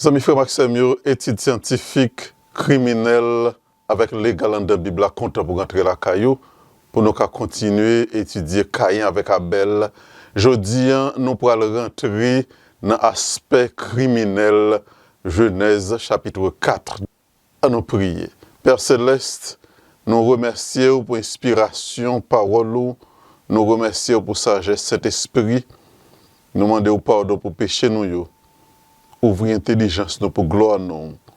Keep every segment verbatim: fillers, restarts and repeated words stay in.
Zanmi, frè m ak sè m yo, etid syantifik, kriminèl avèk legal anndan Bib la kontan pou rantre lakay ou, pou nou ka kontinye etidye Kayen avèk Abèl. Jodi a, nou pral rantre nan aspè kriminèl Jenèz chapit kat. Ann nou priye. Pè Selès, nou remèsye w pou enspirasyon pawòl ou, nou remèsye w pou sajès Sentespri, nou mande w padon pou peche nou yo. Ouvri entèlijans nou pou glwa non w,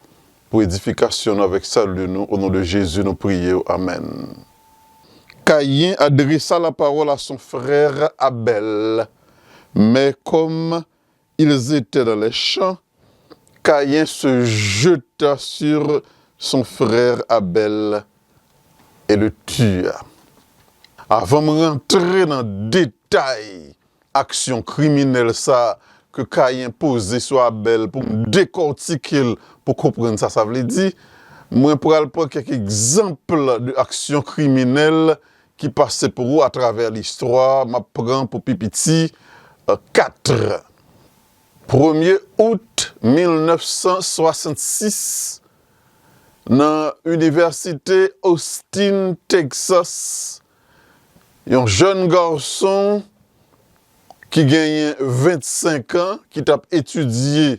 pou edifikasyon nou avèk sali nou, o non de Jezi nou priye w. Amèn. Caïn adressa la parole à son frère Abel, mais comme ils étaient dans les champs, Caïn se jeta sur son frère Abel et le tua. Avan m rantre nan detay aksyon kriminèl sa ke Kayen poze sou Abèl pou m dekòtike l pou konprann sa sa vle di, mwen pral pran kèk egzanp de aksyon kriminèl ki pase pou ou atravè listwa m ap pran pou pi piti, euh, kat. Premye out mil nèf san swasannsis, nan Inivèsite Austin, Texas, yon jèn gason ki genyen vennsenk an, ki t ap etidye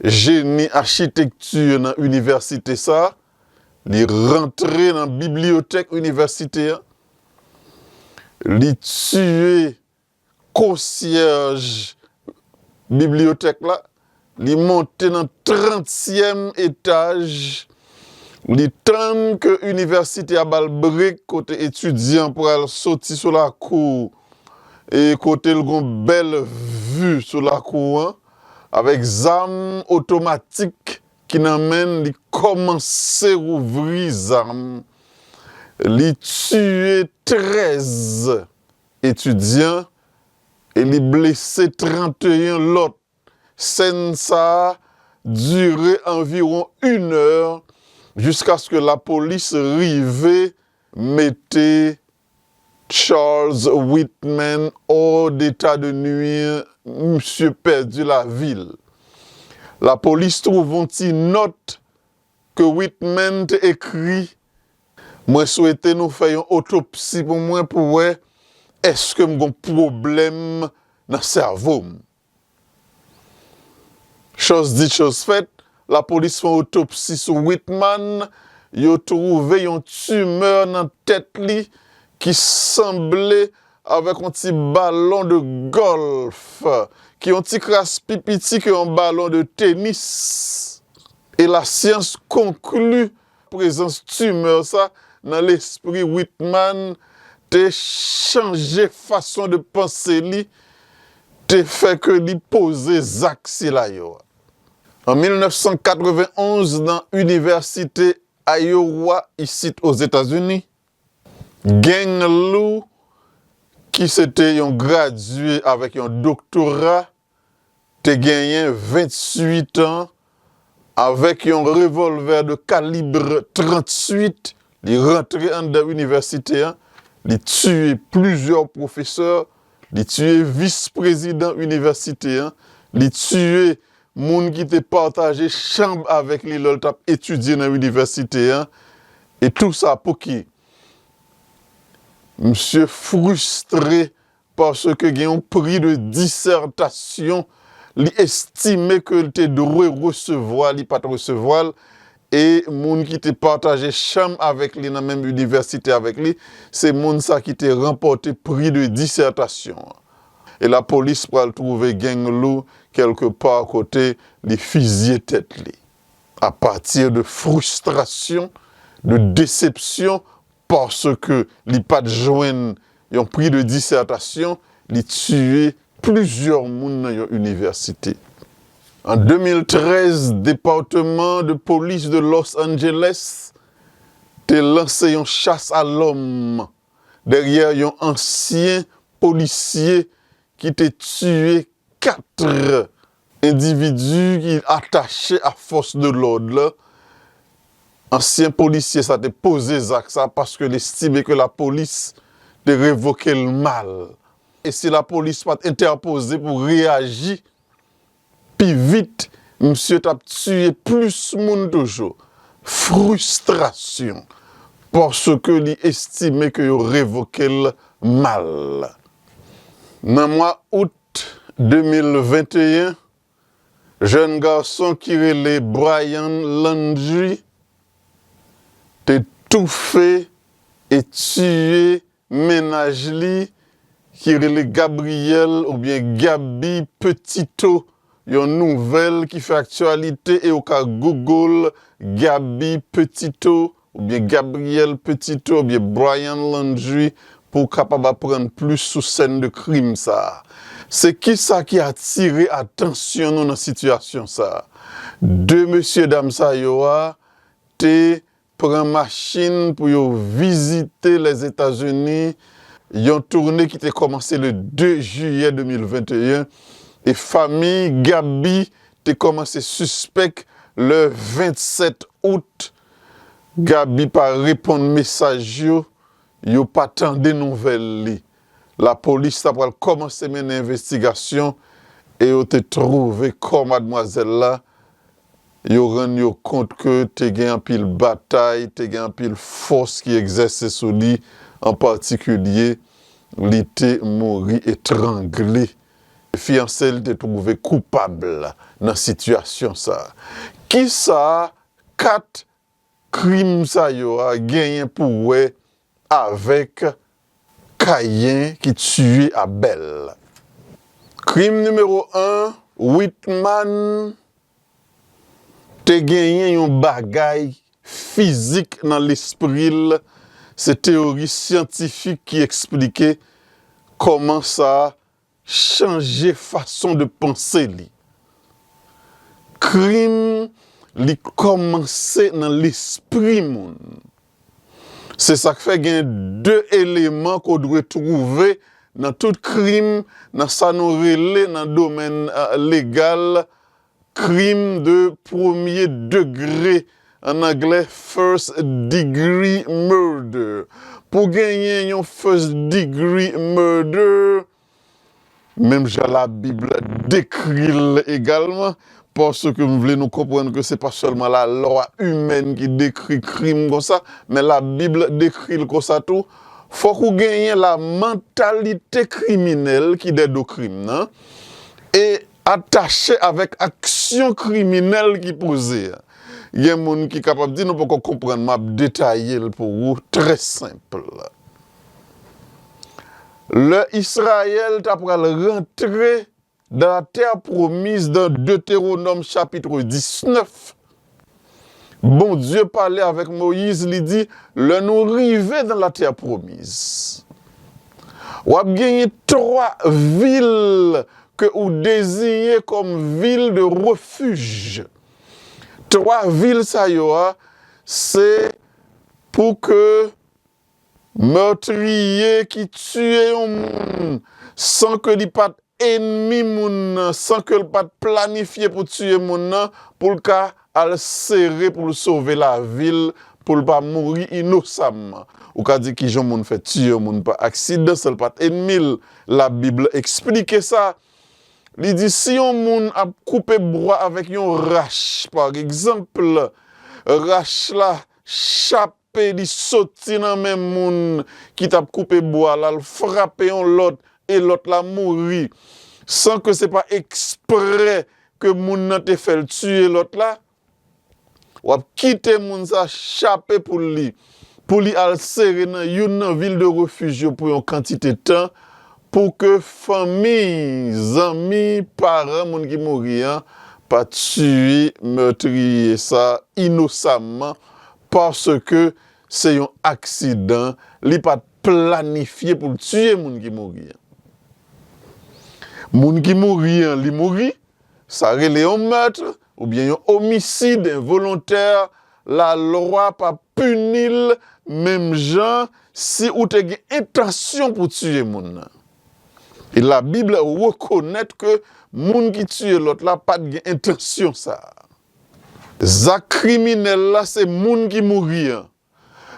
jeni achitekti nan inivèsite sa, li rantre nan bibliyotèk inivèsite a, li tiye konsyèj bibliyotèk la, li monte nan trantyèm etaj, li tann ke inivèsite a ba l brek kote etidyan pral soti sou lakou, e kote l gon bèl vi sou lakou an, avèk zam otomatik ki nan men l, li kòmanse ouvri zam. Li tiye trèz etidyan e li blese tranteyen lòt. Sèn sa a dire anviwon inè jiskaske lapolis rive mete Charles Whitman hors d'état de nuire, misye pèdi lavi l. Lapolis twouve yon ti nòt ke Whitman te ekri, mwen swete nou fè yon otopsi pou mwen pou wè èske m gon pwoblèm nan sèvo m. Choz dit, choz fèt, lapolis fè yon otopsi sou Whitman, yo twouve yon timè nan tèt li ki sanble avèk yon ti balon de gòlf, ki yon ti kras pi piti ke yon balon de tenis. E lasyans konkli prezans timè sa nan lespri Whitman te chanje fason de panse li, te fè ke li poze zak sila yo a. An mil nèf san katrevenn onz, nan Inivèsite Iowa, isit Ozetazini, Gang Lou, ki se te yon gradye avèk yon doktora, te genyen venntuit an, avèk yon revòlvè de kalib tranntuit, li rantre anndan inivèsite an, li tiye plizyè pwofesè, li tiye vis prezidan inivèsite an, li tiye moun ki te pataje chanm avèk li lè l t ap etidye nan inivèsite an. E tou sa pou ki? Misye fristre paske gen yon pri de disètasyon li estime ke l te dwe resevwa, li pa t resevwa l, e moun ki te pataje chanm avèk li nan menm inivèsite avèk li, se moun sa ki te ranpòte pri de disètasyon an. E lapolis pral twouve Gang Lou kèlke pa kote li fizye tèt li. Apati de fristrasyon, de desepsyon, paske li pa t jwenn yon pri de disètasyon, li tiye plizyè moun nan yon inivèsite. An de mil trèz, Depatman de Polis de Los Angeles te lanse yon chas a lòm dèyè yon ansyen polisye ki te tiye kat endividi ki atache a fòs de lòd la. Ansyen polisye sa te poze zak sa paske l estime ke lapolis te revoke l mal. E si lapolis pa t entèpoze pou reyaji pi vit, misye t ap tiye plis moun toujou. Fristrasyon, paske li estime ke yo revoke l mal. Nan mwa out de mil venteyen, jèn gason ki rele Brian Laundrie te toufe e tiye mennaj li ki rele Gabriel oubyen Gaby Petito, yon nouvèl ki fè aktyalite e ou ka Google Gaby Petito oubyen Gabriel Petito oubyen Brian Laundrie pou w kapab aprann plis sou sèn de krim sa a. Se kisa ki atire atansyon nou nan sitiyasyon sa a? De mesyedam sa yo a te pran machin pou yo vizite Lèzetazini, yon toune ki te kòmanse le de jiyè de mil venteyen, e fanmi Gaby te kòmanse sispèk le vennsèt out. Gaby pa reponn mesaj yo, yo pa tande nouvèl li. Lapolis ta pral kòmanse mennen envestigasyon e yo te twouve kò madmwazèl la. Yo rann yo kont ke te gen anpil batay, te gen anpil fòs ki egzèse sou li, an patikilye, li te mouri etrangle. Fiyanse l te twouve koupab nan sitiyasyon sa a. Kisa kat krim sa yo a genyen pou wè avèk Kayen ki tiye Abèl? Krim nimewo en, Whitman te genyen yon bagay fizik nan lespri l. Se teyori syantifik ki eksplike kòman sa chanje fason de panse li. Krim, li kòmanse nan lespri moun. Se sa k fè gen de eleman ke w dwe twouve nan tout krim, nan sa nou rele nan domèn, eh, legal, krim de premye degre, an anglè first degree murder. Pou genyen yon first degree murder, menm jan Labib dekri l egalman, paske m vle nou konprann ke se pa sèlman lalwa imèn ki dekri krim konsa, men Labib dekri l konsa tou. Fòk ou genyen la mantalite kriminèl ki dèdo krim nan, e atache avèk aksyon kriminèl ki poze a. Gen moun ki kapab di, "Nou poko konprann, m ap detaye l pou ou, trè senp." Lè Izrayèl ta pral rantre dans la terre promise dans Deutéronome chapitre dix-neuf, Bondye pale avèk Moyiz, li di, "Lè nou rive dans la terre promise, w ap genyen twa vil ke ou deziye kòm vil de refuj." Twa vil sa yo a, se pou ke meurtrier ki tiye yon moun san ke li pa t enmi moun nan, san ke l pa t planifye pou tiye moun nan, pou l ka al sere pou l sove lavi l, pou l pa mouri inosamman. Ou ka di, "Kijan moun fè tiye yon moun pa aksidan, san l pa t enmi l?" Labib eksplike sa. Li di, si yon moun ap koupe bwa avèk yon rach, pa egzanp, rach la chape, li soti nan men moun ki t ap koupe bwa la, l frape yon lòt, e lòt la mouri, san ke se pa eksprè ke moun nan te fè l tiye lòt la, w ap kite moun sa chape pou li, pou li al sere nan youn nan vil de refij yo pou yon kantite tan, pou ke fanmi, zanmi, paran moun ki mouri an pa tiye meurtrier sa inosamman, paske se yon aksidan, li pa t planifye pou l tiye moun ki mouri an. Moun ki mouri an, li mouri, sa rele yon meurtre oubyen yon omisid envolontè, lalwa pa pini l menm jan si ou te gen entansyon pou tiye moun nan. E Labib rekonèt ke moun ki tiye lòt la pa t gen entansyon sa a. Zak kriminèl la, se moun ki mouri an.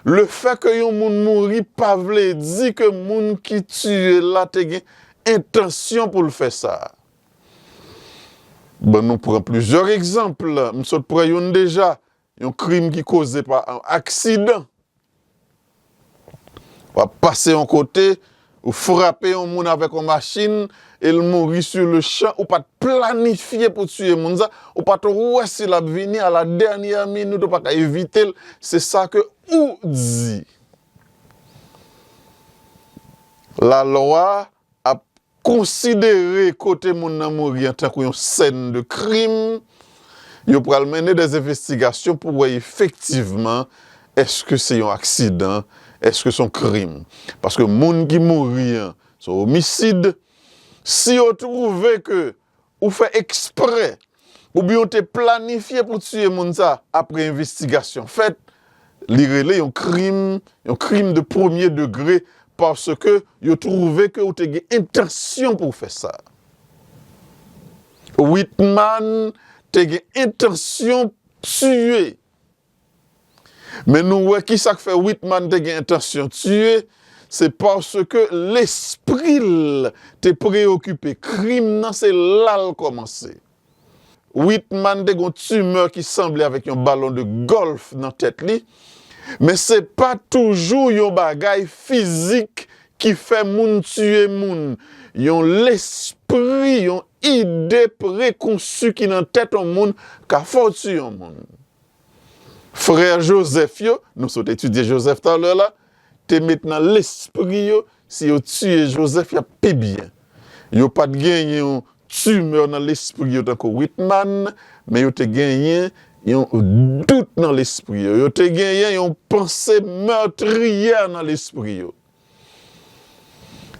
Lefètke yon moun mouri pa vle di ke moun ki tiye l la te gen entansyon pou l fè sa. Bon, nou pran plizyè egzanp. M sot pran youn deja, yon krim ki koze pa yon aksidan. W ap pase yon kote, ou frape yon moun avèk yon machin, e l mouri sur le champ, ou pa t planifye pou tiye moun sa, ou pa t wè si l ap vini, à la dernière minute, ou pa ka evite l, se sa ke ou di. Lalwa ap konsidere kote moun nan mouri an tankou yon sèn de krim. Yo pral mennen dè envestigasyon pou wè efektivman èske se yon aksidan, èske se yon krim. Paske moun ki mouri an, se yon omisid. Si yo twouve ke ou fè eksprè, oubyen ou te planifye pou tiye moun sa apre envestigasyon fèt, li rele yon krim, yon krim de premye degre, paske yo twouve ke ou te gen entansyon pou w fè sa. Whitman te gen entansyon tiye. Men nou wè kisa k fè Whitman te gen entansyon tiye, se paske lespri l te preyokipe krim nan, se la l kòmanse. Whitman te gen yon timè ki sanble avèk yon balon de gòlf nan tèt li, men se pa toujou yon bagay fizik ki fè moun tiye moun. Yon lespri, yon ide prekonsi ki nan tèt yon moun ka fè w tiye yon moun. Frè Jozèf yo, nou sot etidye Jozèf talè la, te met nan lespri yo, si yo tiye Jozèf, y ap pi byen. Yo pa t genyen yon timè nan lespri yo tankou Whitman, men yo te genyen yon dout nan lespri yo. Yo te genyen yon panse meurtrière nan lespri yo.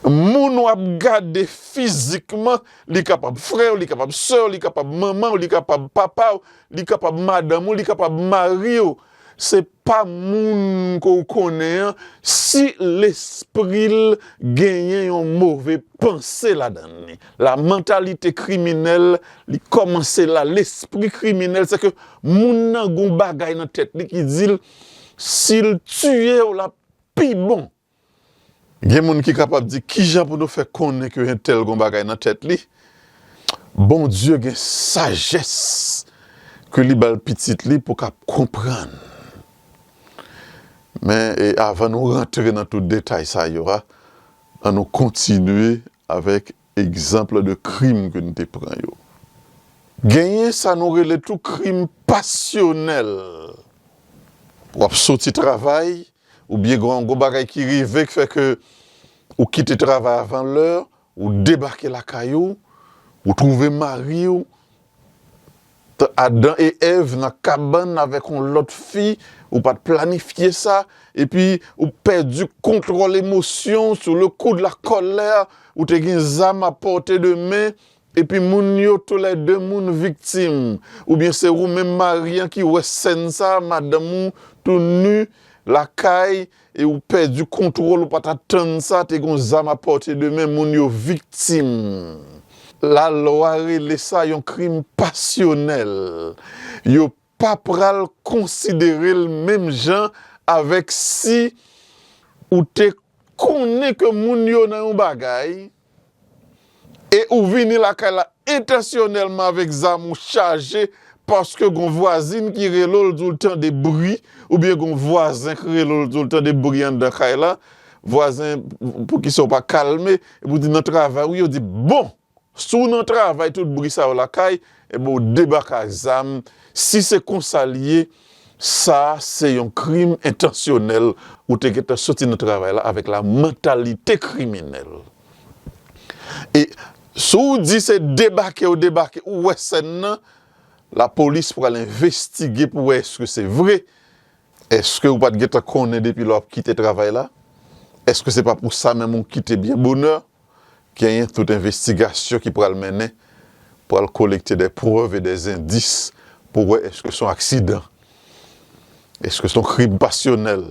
Moun w ap gade fizikman, li kapab frè w, li kapab sè w, li kapab manman w, li kapab papa w, li kapab madanm ou, li kapab mari w. Se pa moun ke w konnen an, si lespri l genyen yon move panse ladan li. La mentalité criminelle, li kòmanse la. Lespri kriminèl, se ke moun nan gon bagay nan tèt li ki di l, si l tiye w, l ap pi bon. Gen moun ki kapab di, kijan pou nou fè konnen ke entèl gon bagay nan tèt li? Bondye gen sajès ke li ba l pitit li pou k ap konprann. Men, e, avan nou rantre nan tout detay sa yo a, ann nou kontinye avèk egzanp de krim ke n te pran yo. Genyen sa nou rele tou krim pasyonèl. W ap soti travay, oubyen gen yon gwo bagay ki rive k fè ke ou kite travay avan lè, ou debake lakay ou, ou twouve mari w, t-, Adan e Èv nan kabann avèk yon lòt fi, ou pa t planifye sa, epi ou pèdi kontwòl emosyon w, sou le coup de la colère, ou te gen zam à portée de main, epi moun yo toulède moun viktim, oubyen se ou menm mari an ki wè sèn sa, madanm ou tou ni lakay, e ou pèdi kontwòl, ou pa t atann sa, te gen zam à portée de main, moun yo viktim. Lalwa rele sa yon krim pasyonèl. Yo pa pral konsidere l menm jan avèk si ou te konnen ke moun yo nan yon bagay, e ou vini lakay la entansyonèlman avèk zam ou chaje, paske gon vwazin ki rele w, l di w l tande bri, oubyen gon vwazen k rele w, l di w l tande bri anndan kay la, vwazen, poukisa w pa kalme, epi w di nan travay, wi, yo di, bon, si w nan travay, tout bri sa yo lakay, ebyen, w debake ak zam. Si se konsa l ye, sa se yon krim entansyonèl. Ou te gentan soti nan travay la avèk la mentalité criminelle. E si w di se debake w debake, ou wè sèn nan, lapolis pral envestige pou wè èske se vre. Èske ou pa t gentan konnen depi lè w ap kite travay la? Èske se pa pou sa menm ou kite byen bonè? Genyen tout envestigasyon ki pral mennen, pral kolekte dè prèv e dè endis pou wè èske se yon aksidan, èske se yon krim pasyonèl.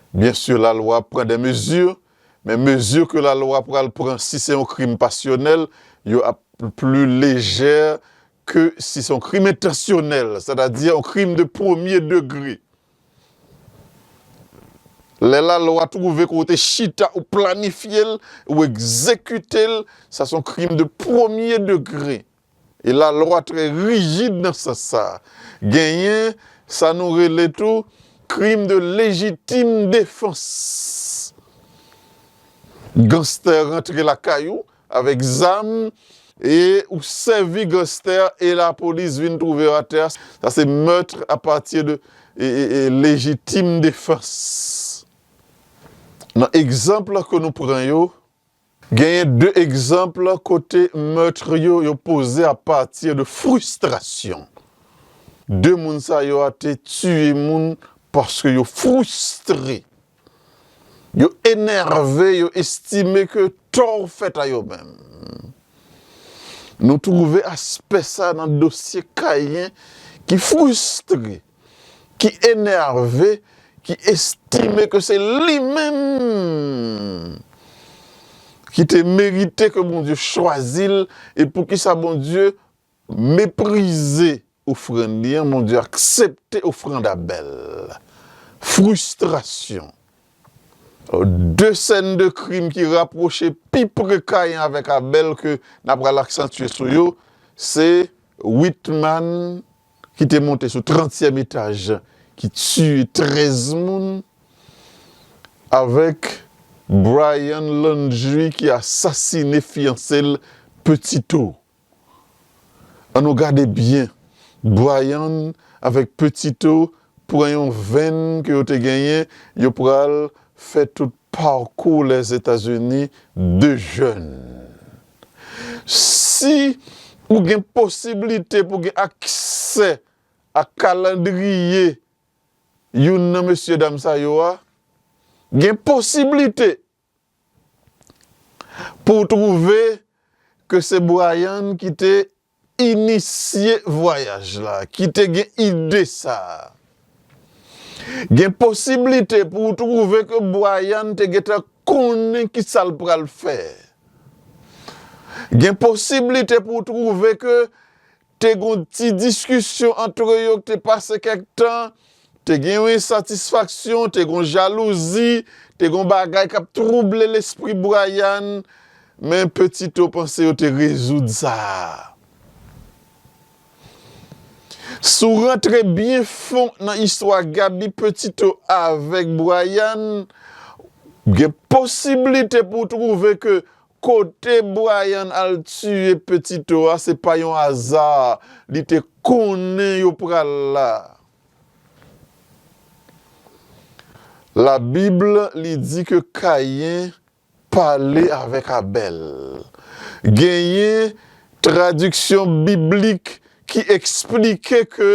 Byen si, lalwa ap pran dè mezi, men mezi ke lalwa pral pran si se yon krim pasyonèl, yo ap pli lejè ke si se yon krim entansyonèl, sètadi yon krim de premye degre. Lè lalwa twouve ke w te chita, ou planifye l, ou egzekite l, sa se yon krim de premye degre. E lalwa trè rijid nan sans sa. Genyen sa nou rele tou krim de lejitim defans. Ganstè rantre lakay ou avèk zam e ou sèvi ganstè e lapolis vin twouve w atè. Sa se meurtre à partir de e, e, e, légitime défense. Nan egzanp ke nou pran yo, genyen de egzanp kote meurtre yo, yo poze à partir de frustration. De moun sa yo a te tiye moun paske yo fristre. Yo enève, yo estime ke tò fèt a yo menm. Nou twouve aspè sa nan dosye Kayen ki fristre, ki enève, ki estime ke se li menm ki te merite ke Bondye chwazi l, e poukisa Bondye meprize ofrann li an, Bondye aksepte ofrann Abèl. Fristrasyon. De sèn de krim ki rapwoche pi pre Kayen avèk Abèl ke n ap pral aksantye sou yo, se Whitman ki te monte sou trantyèm etaj, ki tiye trèz moun, avèk Brian Laundrie ki asasine fiyanse l Petito. Ann nou gade byen. Brian avèk Petito pran yon venn ke yo te genyen, yo pral fè tout pakou Lèzetazini de jèn. Si ou gen posiblite pou gen aksè a kalandriye youn nan mesye dam sa yo a, gen posiblite pou w twouve ke se Brian ki te inisye vwayaj la, ki te gen ide sa a. Gen posiblite pou w twouve ke Brian te gentan konnen ki sa l pral fè. Gen posiblite pou w twouve ke te gon ti diskisyon antre yo ki te pase kèk tan, te gen yon ensatisfaksyon, te gon jalouzi, te gon bagay k ap twouble lespri Brian, men Petito panse yo te rezoud sa. Si w rantre byen fon nan istwa Gaby Petito avèk Brian, gen posiblite pou w twouve ke kote Brian al tiye Petito a, se pa yon aza, li te konnen yo pral la. Labib, li di ke Kayen pale avèk Abèl. Genyen tradiksyon biblik ki eksplike ke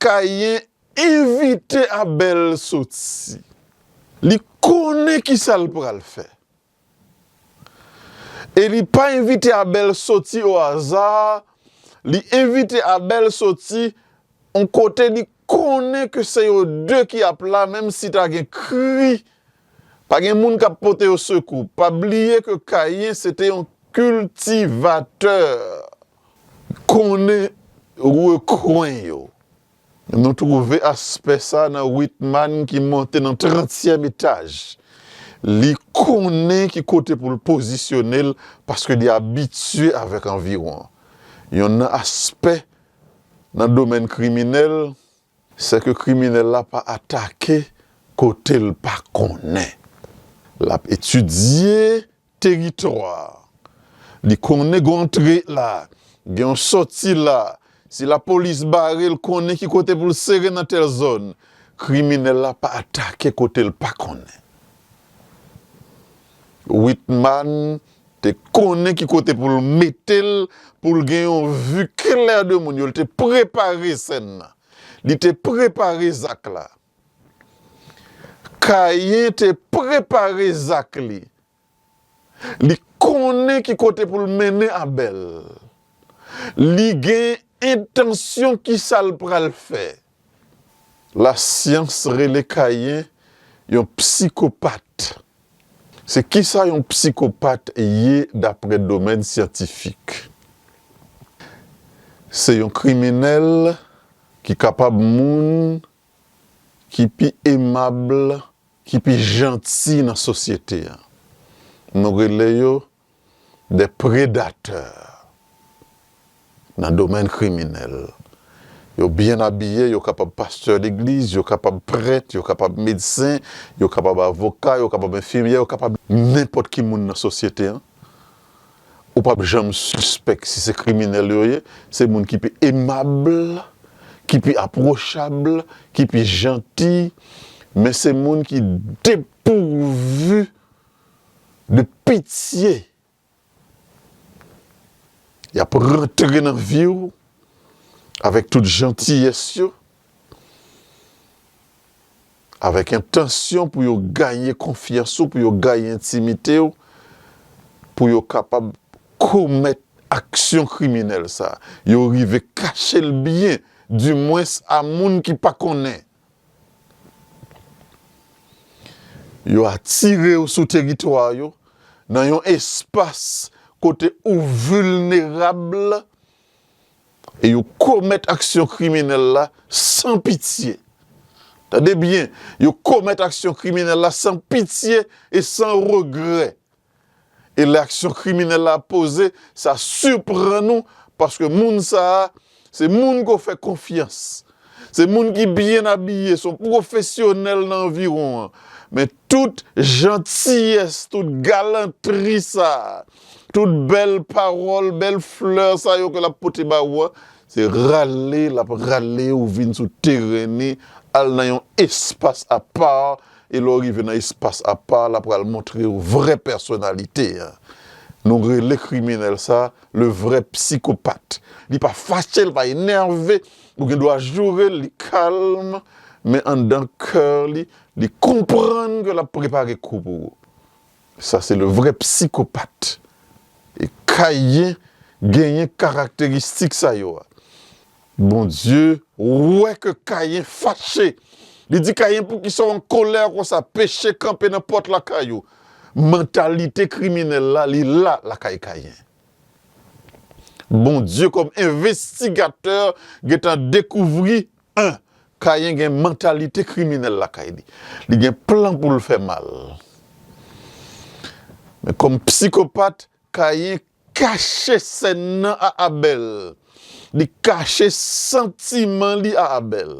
Kayen envite Abèl soti. Li konnen ki sa l pral fè. E li pa envite Abèl soti o aza, li envite Abèl soti yon kote li konnen ke se yo de ki ap la, menm si ta gen kri, pa gen moun k ap pote yo sekou. Pa bliye ke Kayen se te yon kiltivatè, konnen rekwen yo. Nou twouve aspè sa nan Whitman ki monte nan trantyèm etaj. Li konnen ki kote pou l pozisyone l paske li abitye avèk anviwon. Yon nan aspè nan domèn kriminèl, se ke kriminèl la pa atake kote l pa konnen. L ap etidye teritwa. Li konnen gen yon antre la, gen yon sòti la. Si lapolis bare l, konnen ki kote pou l sere nan tèl zòn. Kriminèl la pa atake kote l pa konnen. Whitman te konnen ki kote pou l mete l, pou l gen yon vi klè de moun yo. Li te prepare sèn nan. Li te prepare zak la. Kayen te prepare zak li. Li konnen ki kote pou l mennen Abèl. Li gen entansyon ki sa l pral fè. Lasyans rele Kayen yon psikopat. Se kisa yon psikopat ye dapre domèn syantifik? Se yon kriminèl ki kapab moun ki pi emab, ki pi janti nan sosyete a. Nou rele yo des prédateurs. nan domèn kriminèl. Yo byen abiye, yo kapab pastè legliz, yo kapab prèt, yo kapab medsen, yo kapab avoka, yo kapab enfimyè, yo kapab nenpòt ki moun nan sosyete an. Ou p ap janm sispèk si se kriminèl yo ye. Se moun ki pi emab, ki pi apwochab, ki pi janti, men se moun ki depourvu de pitye. Y ap rantre nan vi w avèk tout jantiyès yo, avèk entansyon pou yo gaye konfyans ou, pou yo gaye entimite w, pou yo kapab komèt aksyon kriminèl sa. Yo rive kache l byen, dimwens a moun ki pa konnen. Yo atire w sou teritwa yo, nan yon espas kote ou vilnerab, e yo komèt aksyon kriminèl la san pitye. Tande byen, yo komèt aksyon kriminèl la san pitye e san regrè. E lè aksyon kriminèl la ap poze, sa siprann ou, paske moun sa a, se moun ke w fè konfyans. Se moun ki byen abiye, se yon pwofesyonèl nan anviwon an. Men tout jantiyès, tout galantri sa a, tout bèl pawòl, bèl flè sa yo ke l ap pote ba ou a, se rale l ap rale ou vin sou teren li, al nan yon espas apa, e lè w rive nan espas apa, l ap pral montre w vrè pèsonalite a. Nou rele kriminèl sa le vrai psychopathe. Li pa fache, li pa enève, ou gen dwa joure l, li kalm, men anndan kè li, li konprann ke l ap prepare kou pou ou. Sa se le vrai psychopathe. E Kayen genyen karakteristik sa yo a. Bondye wè ke Kayen fache. Li di Kayen, poukisa w an kolè konsa? Peche kanpe nan pòt lakay ou. Mantalite kriminèl la, li la lakay Kayen. Bondye kòm envestigatè gentan dekouvri, en, Kayen gen mantalite kriminèl lakay li. Li gen plan pou l fè mal. Men kòm psikopat, Kayen kache sèn nan a Abèl. Li kache santiman li a Abèl.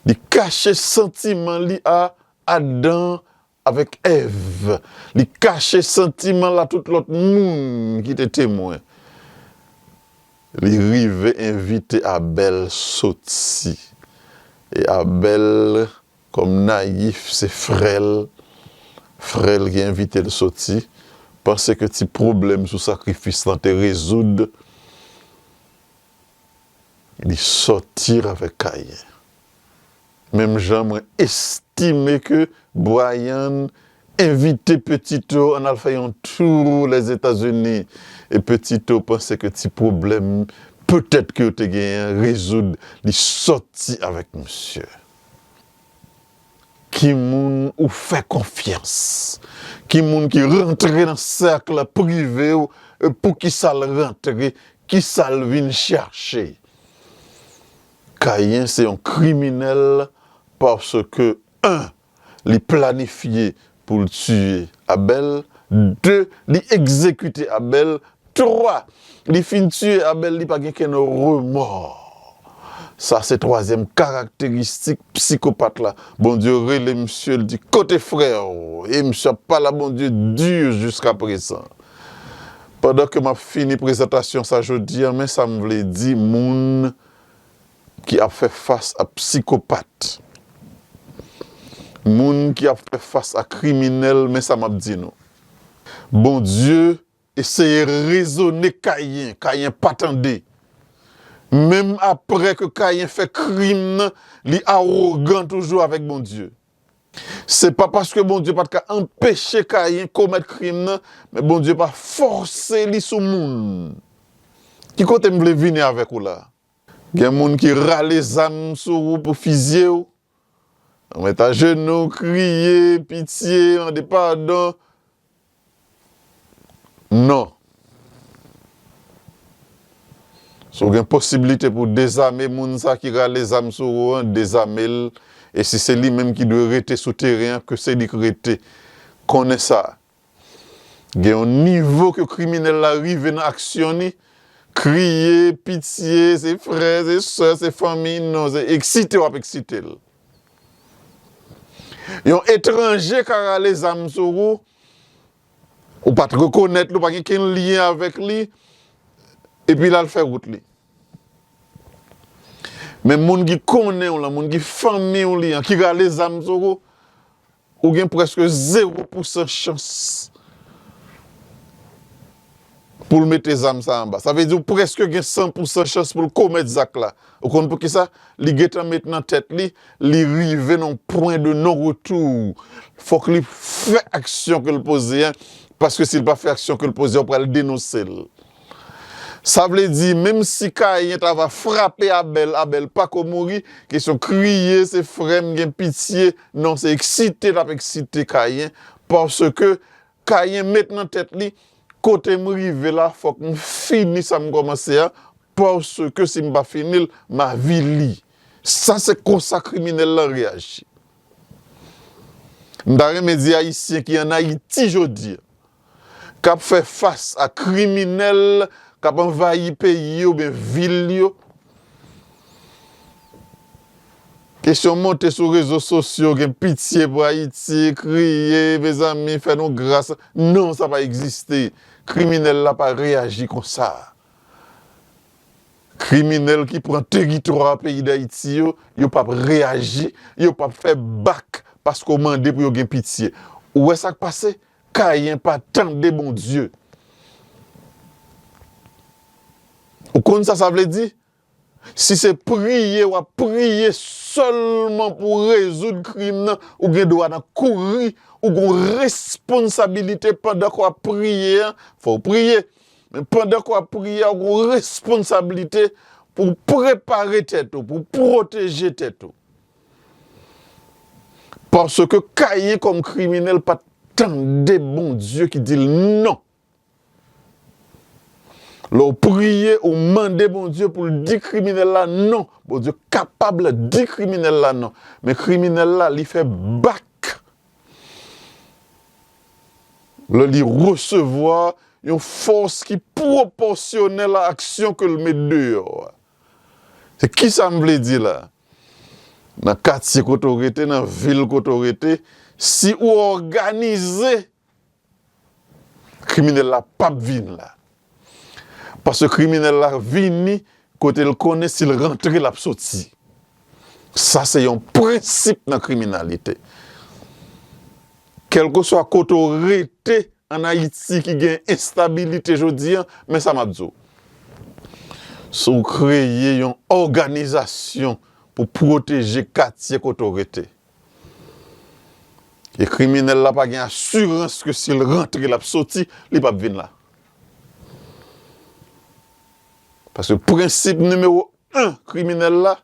Li kache santiman li a Adan avèk Èv. Li kache santiman l a tout lòt moun ki te temwen. Li rive envite Abèl soti. E Abèl, kòm nayif, se frè l. Frè l ki envite l soti. Panse ke ti pwoblèm sou sakrifis lan te rezoud. Li sòti avèk Kayen. Menm jan mwen estime ke Brian envite Petito ann al fè yon tou Lèzetazini, e Petito panse ke ti pwoblèm petèt ke yo te genyen an rezoud, li sòti avèk misye. Ki moun ou fè konfyans? Ki moun ki rantre nan sèk prive w? E poukisa l rantre? Kisa l vin chache? Kayen se yon kriminèl paske, en, li planifye pou l tiye Abèl, de, li egzekite Abèl, twa, li fin tiye Abèl, li pa gen kenn remò. Sa se twazyèm karakteristik psikopat la. Bondye rele misye, l di, "Kote frè w?" E misye ap pale a Bondye di jiskaprezan. Pandan ke m ap fini prezantasyon sa jodi a, men sa m vle di moun ki ap fè fas a psikopat. Moun ki ap fè fas a kriminèl, men sa m ap di nou. Bondye eseye rezone Kayen, Kayen pa tande. Menm apre ke Kayen fè krim nan, li awogan toujou avèk Bondye. Se pa paske Bondye pa t ka anpeche Kayen komèt krim nan, men Bondye pa fòse li sou moun. Ki kote m vle vini avèk ou la? Gen moun ki rale zam sou ou pou fizye w. Ou mèt ajenou, kriye, pitye, mande padon. Non. Si w gen posiblite pou dezame moun sa ki rale zam sou ou an, dezame l. E si se li menm ki dwe rete sou teren an, ke se li k rete. Konnen sa. Gen yon nivo ke kriminèl la rive nan aksyon li, Kriye, pitye, se frè, se sè, se fanmi, non, se eksite w ap eksite l. Yon etranje ka rale zam sou ou, ou pa t rekonèt li, ou pa gen kenn lyen avèk li, epi l al fè wout li. Men moun ki konnen w lan, moun ki fanmi w li an, ki rale zam sou ou, ou gen prèske zewo pousan chans pou l mete zam sa anba. Sa vle di ou prèske gen san pousan chans pou l komèt zak la. Ou konn poukisa? Li gentan met nan tèt li, li rive nan yon pwen de non retou. Fòk li fè aksyon ke l poze an, paske si l pa fè aksyon ke l poze an, ou pral denonse l. Sa vle di, menm si Kayen ta va frape Abèl, Abèl pa ko mouri, kesyon kriye, se frè m, gen pitye, non, se eksite l ap eksite Kayen, paske Kayen met nan tèt li, kote m rive la, fòk m fini sa m kòmanse a, paske si m pa fini l, m avili. Sa se konsa kriminèl lan reyaji. M ta renmen di Ayisyen ki ann Ayiti jodi a, k ap fè fas a kriminèl k ap anvayi peyi yo oubyen vil yo. Kesyon monte sou rezo sosyo, gen pitye pou Ayiti, kriye, mezanmi, fè nou gras. Non, sa pa egziste. Kriminèl la pa reyaji konsa. Kriminèl ki pran teritwa peyi Dayiti yo, yo p ap reyaji, yo p ap fè bak paske w mande pou yo gen pitye. Ou wè sa k pase? Kayen pa tande Bondye. Ou konn sa sa vle di? Si se priye w ap priye sèlman pou rezoud krim nan, ou gen dwa nan kouri, ou gen yon responsabilite pandan ke w ap priye an, fò w priye. Men pandan ke w ap priye a, ou gen yon responsabilite pou w prepare tèt ou, pou w pwoteje tèt ou. Paske Kayen kòm kriminèl pa t tande Bondye ki di l non. Lè w priye, ou mande Bondye pou l di kriminèl la non. Bondye kapab di kriminèl la non. Men kriminèl la, li fè bak. Lè li resevwa yon fòs ki pwopòsyonèl a aksyon ke l met deyò a. Se kisa m vle di la? Nan katye kote w rete, nan vil kote w rete, si ou òganize, kriminèl la p ap vin la. Paske kriminèl la vini kote l konnen si l rantre, l ap soti. Sa se yon prensip nan kriminalite. Kèlkeswa kote w rete ann Ayiti ki gen enstabilite jodi a, men sa m ap di w. Si w kreye yon òganizasyon pou pwoteje katye kote w rete, e kriminèl la pa gen asirans ke si l rantre, l ap soti, li p ap vin la. Paske prensip nimewo en kriminèl la,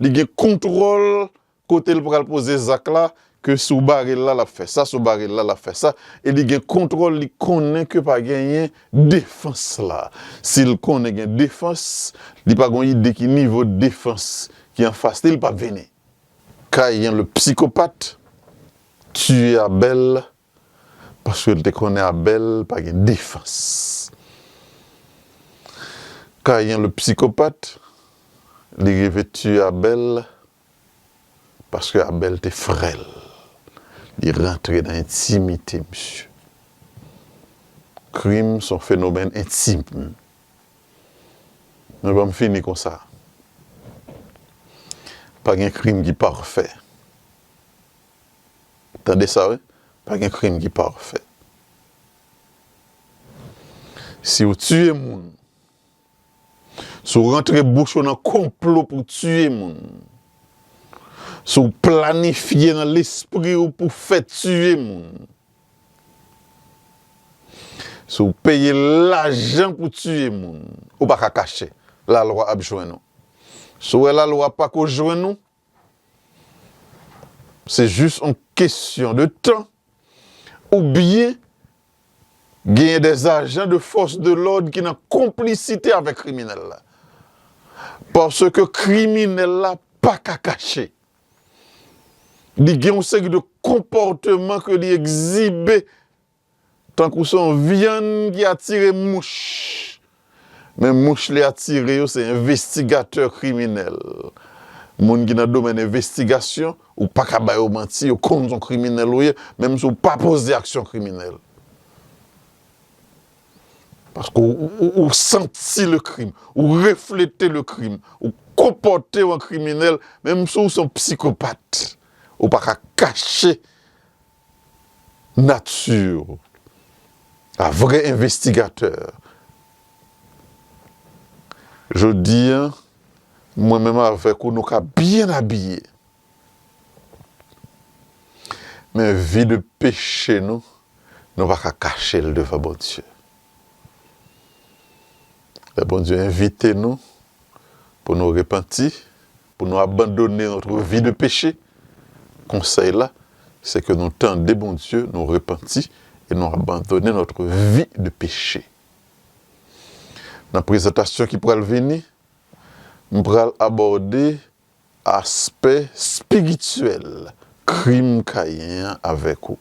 li gen kontwòl kote l pral poze zak la, ke si w bare l la, l ap fè sa, si w bare l la, l ap fè sa, e li gen kontwòl, li konnen ke pa genyen defans la. Si l konnen gen defans, li pa gon ide ki nivo defans ki anfas li, li p ap vini. Kayen le psychopathe tuye Abèl paske l te konnen Abèl pa gen defans. Kayen le psychopathe, li rive tiye Abèl paske Abèl te frè l. Li rantre nan entimite misye. Krim se yon fenomèn entim. Men ban m fini konsa. Pa gen krim ki pafè. Tande sa, wi. Pa gen krim ki pafè. Si w tiye moun, si w rantre bouch ou nan konplo pou tiye moun, si w planifye nan lespri w pou fè tiye moun, si w peye lajan pou tiye moun, ou pa ka kache. Lalwa ap jwenn ou. Si w wè lalwa pa ko jwenn ou, se jis yon kesyon de tan, oubyen genyen dè ajan de fòs de lòd ki nan konplisite avèk kriminèl la. Paske kriminèl la pa ka kache. Li gen yon seri de konpòteman ke li egzibe, tankou se yon vyann ki atire mouch. Men mouch li atire yo, se envestigatè kriminèl. Moun ki nan domèn envestigasyon, ou pa ka ba yo manti, yo konn se yon kriminèl ou ye, menm si w pa poze aksyon kriminèl. Paske ou, ou, ou santi le krim, ou reflete le krim, ou konpòte w an kriminèl, menm si w se yon psikopat, ou pa ka kache nati w. A vrè envestigatè. Jodi a, mwen menm avèk ou, nou ka byen abiye. Men vi de peche nou, nou pa ka kache l devan Bondye. Lè Bondye envite nou pou nou repanti, pou nou abandone notre vie de péché, konsèy la, se ke nou tande Bondye, nou repanti, e nou abandone notre vie de péché. Nan prezantasyon ki pral vini, m pral abòde aspè espirityèl krim Kayen an avèk ou.